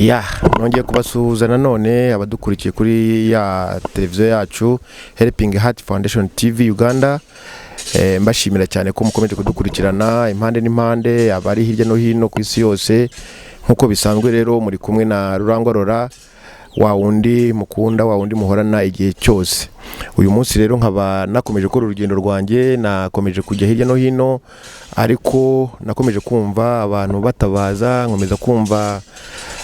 Ya, nongeye kubasuhuza nanone abadukurikiye kuri ya televiziyo yacu Helping Heart Foundation TV Uganda. Mbashimira cyane ko mukomeje kudukurikirana impande n'impande, abari hirya no hino ku isi yose. Nk'uko bisanzwe rero, muri kumwe na Rurangwa Rora, wa wundi mukunda, wa wundi muhorana igihe cyose. Uyu munsi rero nkaba nakomeje gukora urugendo rwanjye, nakomeje kujya hirya no hino, ariko nakomeje kumva abantu batabaza, nkomeza kumva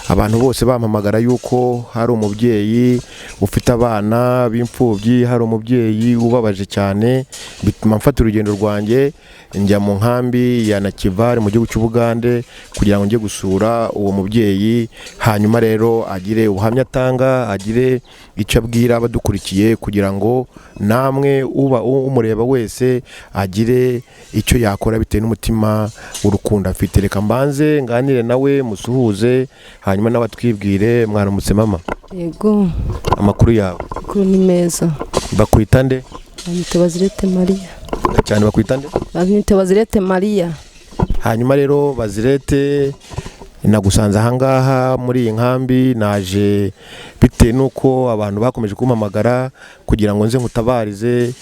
abantu bose bampamagara yuko hari umubyeyi ufite abana b'imfubyi, hari umubyeyi ubabaje cyane. Bituma mfata urugendo rwanjye njya mu nkambi ya Nakivale mu gihugu cy'Ubugande kugira ngo njye gusura uwo mubyeyi, hanyuma rero agire ubuhamya atanga, agire icyo abwira abadukurikiye, kugira ngo namwe uba umureba wese agire icyo yakora bitewe n'umutima w'urukundo afite. Reka mbanze nganire nawe, musuhuze, hanyuma nawe atwibwire. Mwaramutse, mama? Yego. Amakuru yawe? Amakuru ni meza. Bakwita nde? Banyita Bazirete Mariya. Cyane, bakwita nde? Banyita Bazirete Mariya. Hanyuma rero Bazirete, nagusanze ahangaha muri iyi nkambi. Naje bitewe n'uko abantu bakomeje kumpamagara kugira ngo nze nkutabarize,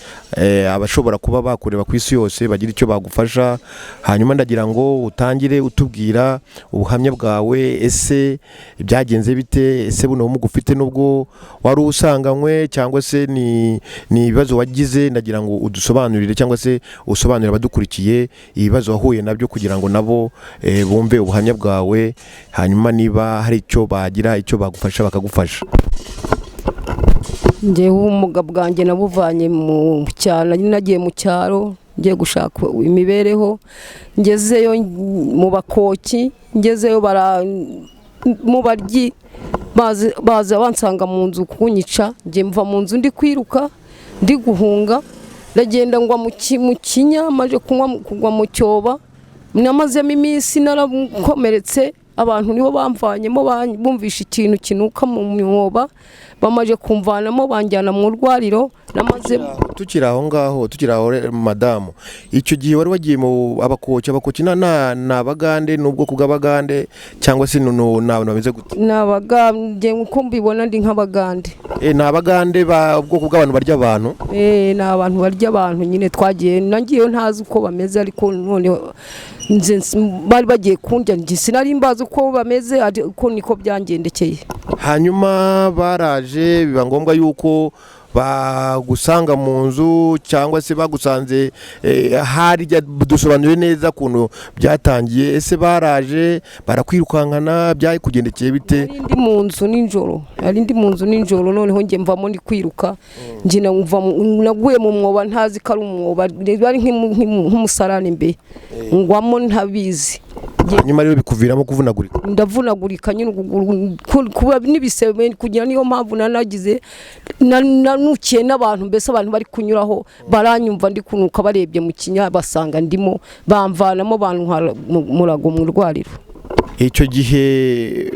abashobora kuba bakureba ku isi yose bagira icyo bagufasha. Hanyuma ndagira ngo utangire utubwira ubuhamya bwawe. Ese byagenze bite? Ese buno bumuga ufite nubwo wari usanganywe, cyangwa se ni ibibazo wagize? Ndagira ngo udusobanurire, cyangwa se usobanurire abadukurikiye ibibazo wahuye nabyo, kugira ngo nabo bumve ubuhamya bwawe, hanyuma niba hari icyo bagira, icyo bagufasha, bakagufasha. Njyewe ubumuga bwanjye nabuvanye mu cyaro. Nari nagiye mu cyaro ngiye gushaka imibereho, ngezeyo mu bakoki, ngezeyo bara mu baryi baza bansanga mu nzu kunyica. Njye mva mu nzu ndi kwiruka, ndi guhunga, ndagenda ngwa mu kinya. Maze kugwa mu cyoba, namazemo iminsi narakomeretse. Abantu nibo bamvanyemo, bumvisha ikintu kinuka mu mwoba. Bamaze kumvanamo banjyana mu rwariro, namaze Tukiri aho ngaho, tukiri aho madamu, icyo gihe wari wagiye mu abakoki, abakoki ni Abagande, ni ubwoko bw'Abagande, cyangwa se ni abantu bameze gute? Ni Abagande, uko mbibona ndi nk'Abagande. Ni Abagande ba ubwoko bw'abantu barya abantu? Ni abantu barya abantu nyine. Twagiye, nagiyeyo ntazi uko bameze, ariko noneho bari bagiye kundya, njye sinari mbazi uko bameze, ariko niko byangendekeye. Hanyuma baraje, biba ngombwa yuko bagusanga mu nzu, cyangwa se bagusanze harya? Dusobanuriye neza ukuntu byatangiye. Ese baraje barakwirukankana? Byakugendekeye bite? Nari ndi mu nzu nijoro, nari ndi mu nzu nijoro, noneho njye mvamo ndi kwiruka. Njye naguye mu mwoba ntazi ko ari umwoba, bari nk'umusarani mbe ngwamo ntabizi. Hanyuma rero bikuviramo kuvunagurika? Ndavunagurika nyine ukuguru, kuba n'ibisebe kugira, niyo mpamvu nanagize nanukiye n'abantu. Mbese abantu bari kunyuraho baranyumva ndi kunuka, barebye mu kinya basanga ndimo, bamvanamo bantwara Murago mu rwariro. Icyo gihe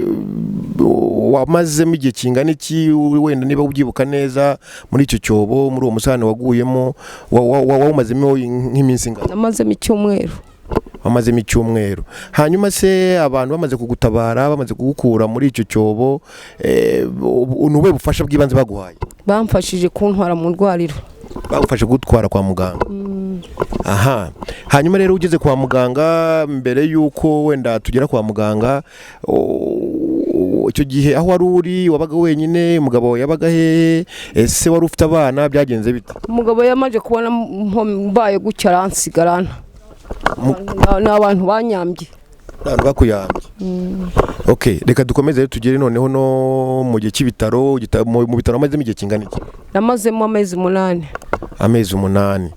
wamazemo igihe kingana iki, wenda niba ubyibuka neza, muri icyo cyobo, muri uwo musarane waguyemo? Wawumazemo nk'iminsi ingana? Namazemo icyumweru. Wamazemo icyumweru. Hanyuma se abantu bamaze kugutabara, bamaze kugukura muri icyo cyobo, ni ubuhe bufasha bw'ibanze baguhaye? Bamfashije kuntwara mu rwariro. Bagufashe kugutwara kwa muganga. Aha, hanyuma rero ugeze kwa muganga, mbere y'uko wenda tugera kwa muganga, icyo gihe aho wari uri wabaga wenyine? Umugabo yabaga hehe? Ese wari ufite abana? Byagenze bite? Umugabo yamaze kubona mbaye gutya aransigarana. Ni abantu banyambye. Abantu bakuyambye. Okay, reka dukomeze rero, tugere noneho no mu gihe cy'ibitaro. Mu bitaro amazemo igihe kingana iki? Namazemo amezi 8. Amezi 8.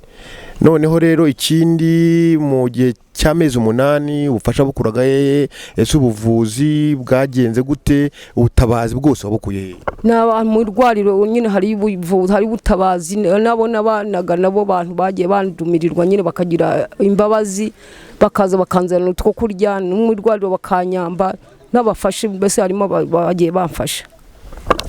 Noneho rero ikindi, mu gihe cy'amezi 8 ubufasha bukuraga hehe? Ese ubuvuzi bwagenze gute? Ubutabazi bwose wabukuye hehe? Ni abantu mu rwariro nyine, hari ubuvuzi, hari ubutabazi, nabo nabanaga nabo, bantu bagiye bandumirirwa nyine, bakagira imbabazi bakaza bakanzanira utwo kurya, no mu rwariro bakanyamba n'abafashe, mbese harimo bagiye bamfasha.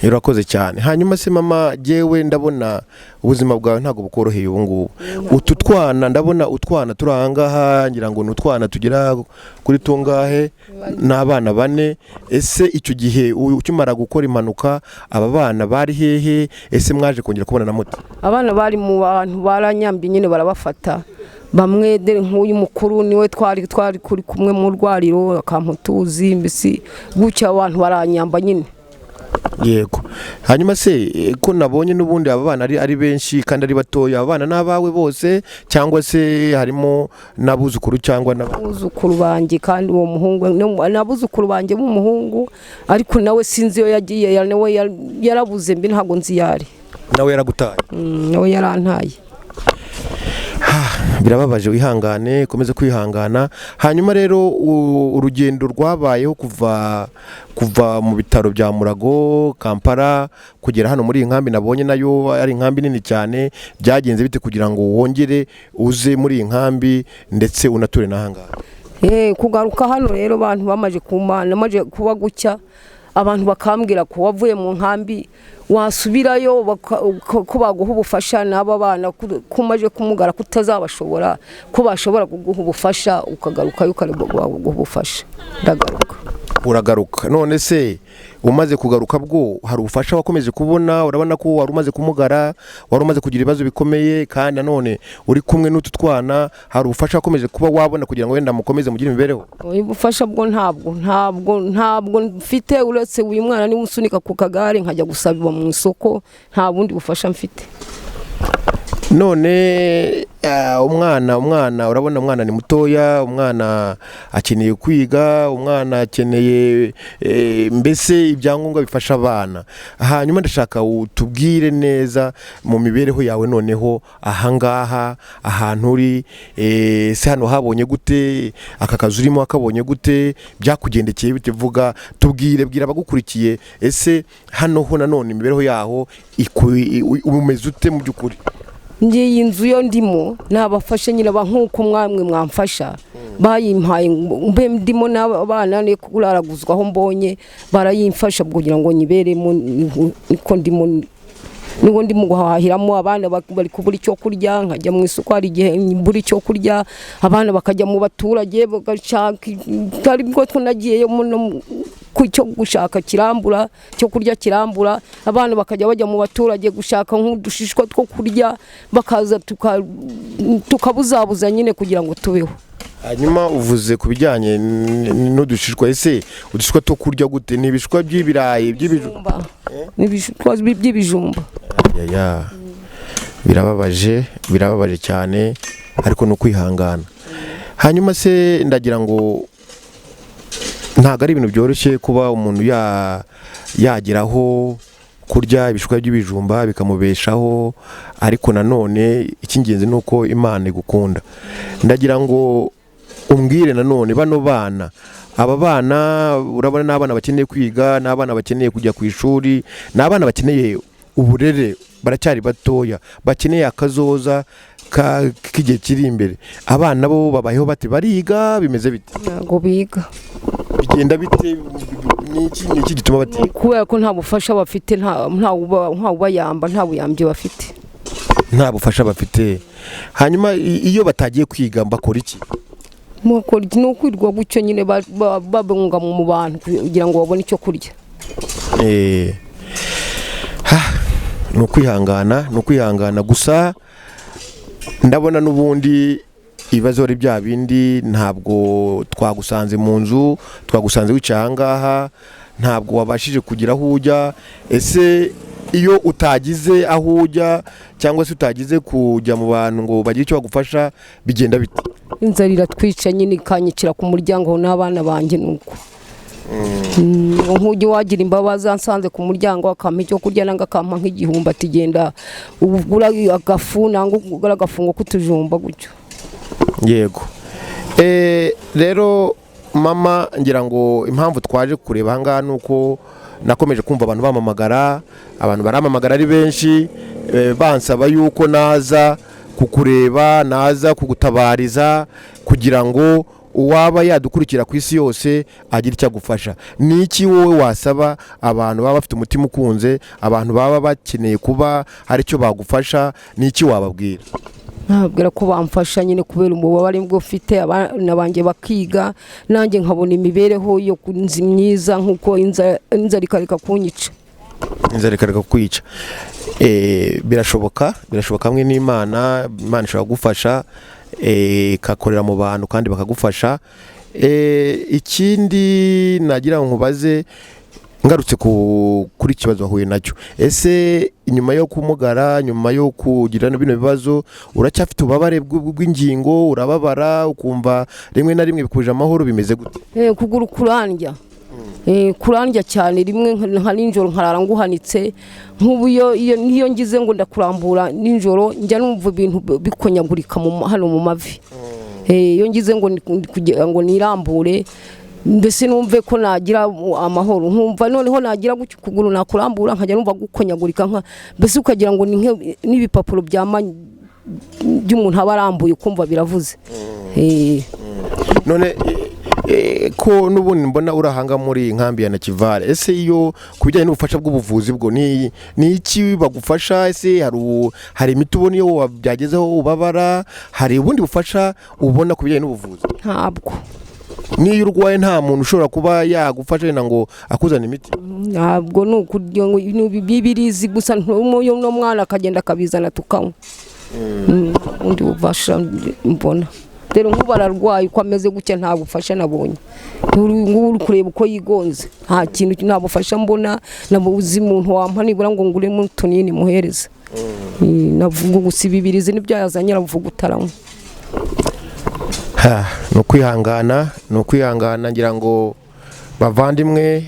Urakoze cyane. Hanyuma se mama, jyewe ndabona ubuzima bwawe ntabwo bukoroheye ubu ngubu. Utu twana, ndabona utwana turi aha ngaha, ngira ngo ni utwana tugera kuri tungahe? Ni abana bane. Ese icyo gihe ukimara gukora impanuka, aba bana bari hehe? Ese mwaje kongera kubona na muto? Abana bari mu bantu, baranyambye nyine, barabafata bamwe. Dore nk'uyu mukuru niwe twari kuri kumwe mu rwariro, akampa utuzi, mbese gutya abantu baranyamba nyine. Yego. Hanyuma se ko nabonye n'ubundi aba bana ari benshi kandi ari batoya, aba bana ni abawe bose cyangwa se harimo n'abuzukuru cyangwa n'aba? Abuzukuru banjye, kandi uwo muhungu n'abuzukuru banjye b'umuhungu, ariko nawe sinzi iyo yagiye, nawe yarabuze, mbi ntabwo nzi iyo ari. Nawe yaragutaye? Nawe yarantaye. Birababaje, wihangane, ukomeze kwihangana. Hanyuma rero urugendo rwabayeho kuva mu bitaro bya Murago, Kampala, kugera hano muri iyi nkambi, nabonye nayo ari inkambi nini cyane, byagenze bite kugira ngo wongere uze muri iyi nkambi ndetse unature n'ahangaha? Kugaruka hano rero, abantu bamaze kumana, maze kuba gucya, abantu bakambwira ko wavuye mu nkambi wasubirayo, ko baguha ubufasha n'aba bana, ko umaze kumugara, kutazabashobora, ko bashobora kuguha ubufasha ukagaruka, ukareba baguha ubufasha, ndagaruka. Uragaruka. None se umaze kugaruka bwo hari ubufasha wakomeje kubona? Urabona ko wari umaze kumugara, wari umaze kugira ibibazo bikomeye, kandi nanone uri kumwe n'utu twana, hari ubufasha wakomeje kuba wabona kugira ngo wenda mukomeze mugire imibereho? Ubufasha bwo ntabwo mfite, uretse uyu mwana niwe usunika ku kagare nkajya gusaba mu isoko, nta bundi bufasha mfite. None umwana urabona umwana ni mutoya, umwana akeneye kwiga, umwana akeneye mbese ibyangombwa bifasha abana. Hanyuma ndashaka utubwire neza mu mibereho yawe noneho ahangaha ahantu uri, se hano habonye gute? Aka kazu urimo wakabonye gute? Byakugendekeye bite? Vuga, tubwire, bwira abagukurikiye. Ese hano ho nanone imibereho yaho umeze ute mu by'ukuri? Ngiyi inzu yo ndimo nabafashe nyine nk'uko mwamwe mwamfasha, bayimpaye mbe ndimo n'abana, ni kuraraguzwa aho mbonye, barayimfasha kugira ngo nyiberemo, niko ndimo, nibwo ndimo guhahiramo. Abana bari kubura icyo kurya, nkajya mu isoko, hari igihe mbura icyo kurya, abana bakajya mu baturage bagashaka, aribwo tunagiyeyo ku cyo gushaka kirambura, cyo kurya kirambura, abana bakajya bajya mu baturage gushaka nk'udushishwa two kurya, bakaza tukabuzabuza nyine kugira ngo tubeho. Hanyuma uvuze ku bijyanye n'udushishwa, ese udushishwa two kurya gute? Ni ibishishwa by'ibirayi, by'ibijumba? Ni ibishishwa by'ibijumba. Ya, birababaje, birababaje cyane, ariko ni ukwihangana. Hanyuma se ndagira ngo ntabwo ari ibintu byoroshye kuba umuntu yageraho kurya ibishishwa by'ibijumba bikamubeshaho, ariko nanone icy'ingenzi ni uko Imana igukunda. Ndagira ngo umbwire nanone bano bana, aba bana urabona ni abana bakeneye kwiga, ni abana bakeneye kujya ku ishuri, ni abana bakeneye uburere, baracyari batoya, bakeneye akazoza k'igihe kiri imbere. Abana bo babayeho bate? Bariga? Bimeze bite? Ntabwo biga. Bigenda bite? Ni iki gituma batiga? Kubera ko nta bufasha bafite, nta ubayamba, nta buyambyi bafite. Nta bufasha bafite. Hanyuma iyo batagiye kwiga bakora iki? Ni ukwirwa gutyo nyine, babunga mu bantu kugira ngo babone icyo kurya. Ni ukwihangana, ni ukwihangana gusa. Ndabona n'ubundi ibibazo ari bya bindi, ntabwo twagusanze mu nzu, twagusanze wicaye ahangaha, ntabwo wabashije kugira aho ujya. Ese iyo utagize aho ujya cyangwa se utagize kujya mu bantu ngo bagire icyo bagufasha, bigenda bite? Inzara iratwica nyine, ikanyicira ku muryango n'abana banjye nuko. Nk'ujya wagira imbabazi ansanze ku muryango akampa icyo kurya, nanga akampa nk'igihumbi, ati genda ugura agafu nangwa ugura agafungo k'utujumba gutyo. Yego. Rero mama, ngira ngo impamvu twaje kureba ahangaha ni uko nakomeje kumva abantu bamamagara, abantu baramamagara ari benshi, bansaba yuko naza kukureba, naza kugutabariza kugira ngo Uwaba yadukurikira ku isi yose agira icyo agufasha. Ni iki wowe wasaba abantu baba bafite umutima ukunze, abantu baba bakeneye kuba hari icyo bagufasha? Ni iki wababwira? Nababwira ko bamfasha nyine kubera umubabare bwo mfite, abana banjye bakiga, nanjye nkabona imibereho yo myiza, nk'uko inzara ikareka kunyica. Inzara ikareka kukwica. Birashoboka, birashoboka hamwe n'Imana. Imana ishobora kugufasha, ikakorera mu bantu kandi bakagufasha. Ikindi nagira ngo nkubaze, ngarutse kuri ikibazo wahuye nacyo, ese nyuma yo kumugara, nyuma yo kugira bino bibazo, uracyafite ububabare bw'ingingo? Urababara ukumva rimwe na rimwe bikuje amahoro? Bimeze gute? Ukuguru kurandya. Kurandya cyane, rimwe nka nijoro nkarara nguhanitse. Nk'ubu iyo niyo ngize ngo ndakurambura nijoro, njya numva ibintu bikonyagurika hano mu mavi. Iyo ngize ngo kugira ngo nirambure, mbese numve ko nagira amahoro, nkumva noneho nagira gutya ukuguru nakurambura, nkajya numva gukonyagurika, nka mbese ukagira ngo ni n'ibipapuro by'umuntu aba arambuye, ukumva biravuze. None ko n'ubundi mbona urahanga muri iyi nkambi ya Nakivale, ese iyo ku bijyanye n'ubufasha bw'ubuvuzi bwo ni iki bagufasha? Ese hari imiti ubona iyo byagezeho ubabara? Hari ubundi bufasha ubona ku bijyanye n'ubuvuzi? Ntabwo. N'iyo urwaye nta muntu ushobora kuba yagufasha wenda ngo akuzane imiti? Ntabwo, ni ukurya ngo ni bibirizi gusa, n'uyu mwana akagenda akabizana tukanywa. Ubundi bufasha mbona rero, nk'ubu ararwaye uko ameze gutya, nta bufasha nabonye. Nk'ubu uri kureba uko yigonze, nta kintu, nta bufasha mbona. Nabuze umuntu wampa nibura ngo nguremo utunini muhereze. Navuga gusa ibibirizi nibyo yazanye, aravuga utaranywa. Ha, ni ukwihangana, ni ukwihangana. Ngira ngo bavandimwe,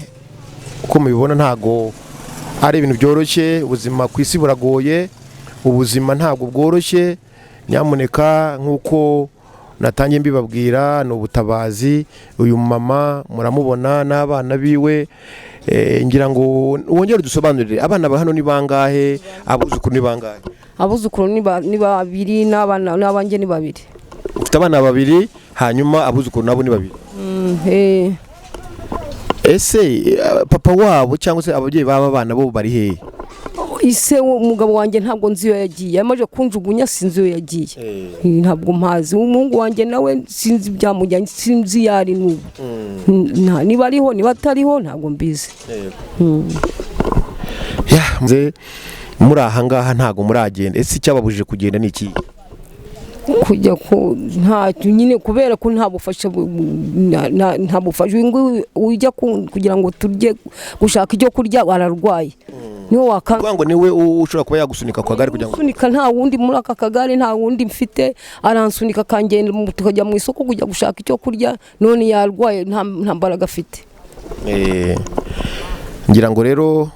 uko mubibona ntago ari ibintu byoroshye. Ubuzima ku isi buragoye, ubuzima ntabwo bworoshye. Nyamuneka, nk'uko natangiye mbibabwira, ni ubutabazi. Uyu mama muramubona n'abana biwe. Ngira ngo wongere udusobanurire, abana ba hano ni bangahe? Abuzukuru ni bangahe? Abuzukuru ni babiri, n'abana n'abanjye ni babiri. Ufite abana babiri, hanyuma abuzukuru nabo ni babiri? Eh. Ese papa wabo cyangwa se ababyeyi b'aba bana bo bari hehe? Ise umugabo wanjye ntabwo nzi iyo yagiye, yamaze kunjugunya, sinzi iyo yagiye. Ntabwo mpazi. Umuhungu wanjye nawe sinzi ibyamujyanye, sinzi iyo ari n'ubu. Niba ariho, niba atariho, ntabwo mbizi. Ya, nze muri aha ngaha ntabwo muragenda. Ese icyababujije kugenda ni iki? Kujya ku nta nyine, kubera ko nta bufasha nta bufasha. Uyu nguyu ujya kugira ngo turye, gushaka icyo kurya, ararwaye, niwe wakanga. Kuvuga ngo niwe ushobora kuba yagusunika ku kagare kugira ngo Ansunika, nta wundi muri aka kagare, nta wundi mfite. Aransunika akangenda, tukajya mu isoko kujya gushaka icyo kurya. None yarwaye, nta mbaraga afite. Ngira ngo rero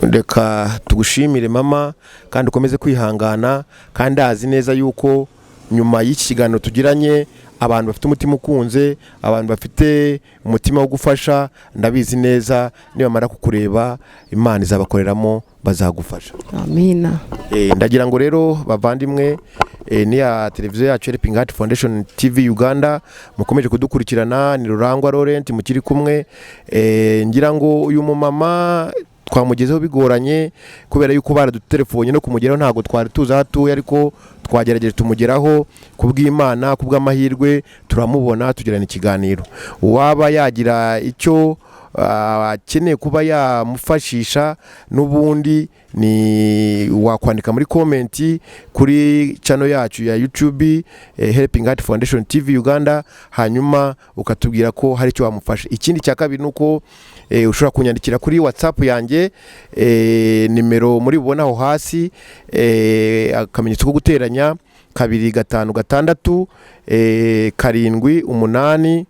reka tugushimire mama, kandi ukomeze kwihangana, kandi azi neza yuko nyuma y'iki kiganiro tugiranye, abantu bafite umutima ukunze, abantu bafite umutima wo gufasha, ndabizi neza nibamara kukureba Imana izabakoreramo, bazagufasha. Amina. Ndagira ngo rero bavandimwe, niya televiziyo yacu Helping Heart Foundation TV Uganda mukomeje kudukurikirana, ni Rurangwa Laurent mukiri kumwe. Ngira ngo uyu mumama twamugezeho bigoranye kubera yuko baradutelefone, no kumugeraho ntabwo twari tuzi aho atuye, ariko twagerageje tumugeraho kubw'Imana, kubw'amahirwe turamubona, tugirana ikiganiro. Uwaba yagira icyo akeneye kuba yamufashisha, n'ubundi ni wakwandika muri comment kuri channel yacu ya YouTube, Helping Heart Foundation TV Uganda, hanyuma ukatubwira ko hari icyo wamufasha. Ikindi cya kabiri ni uko ushobora kunyandikira kuri WhatsApp yanjye, nimero muri bubona aho hasi, akamenyetso ko guteranya 256 78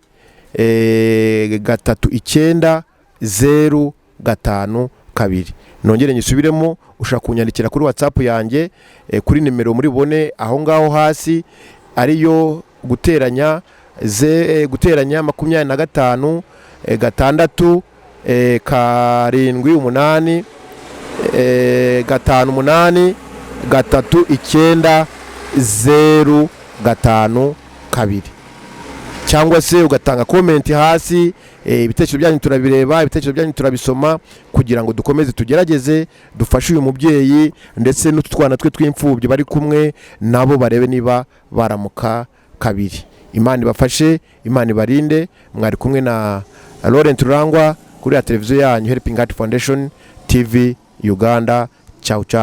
39 0 5 2. Nongere nyisubiremo: ushobora kunyandikira kuri WhatsApp yanjye, kuri nimero muri bubone aho ngaho hasi, ariyo guteranya ze guteranya 25 6 7 8 5 8 3 9 0 5 2. Cyangwa se ugatanga comment hasi. Ibitekerezo byanyu turabireba, ibitekerezo byanyu turabisoma, kugira ngo dukomeze tugerageze dufashe uyu mubyeyi ndetse n'utu twana twe tw'imfubyi bari kumwe nabo, barebe niba baramuka kabiri. Imana ibafashe, Imana ibarinde. Mwari kumwe na Laurent Rurangwa kuri ya televiziyo yanyu Helping Heart Foundation TV Uganda. Ciao ciao.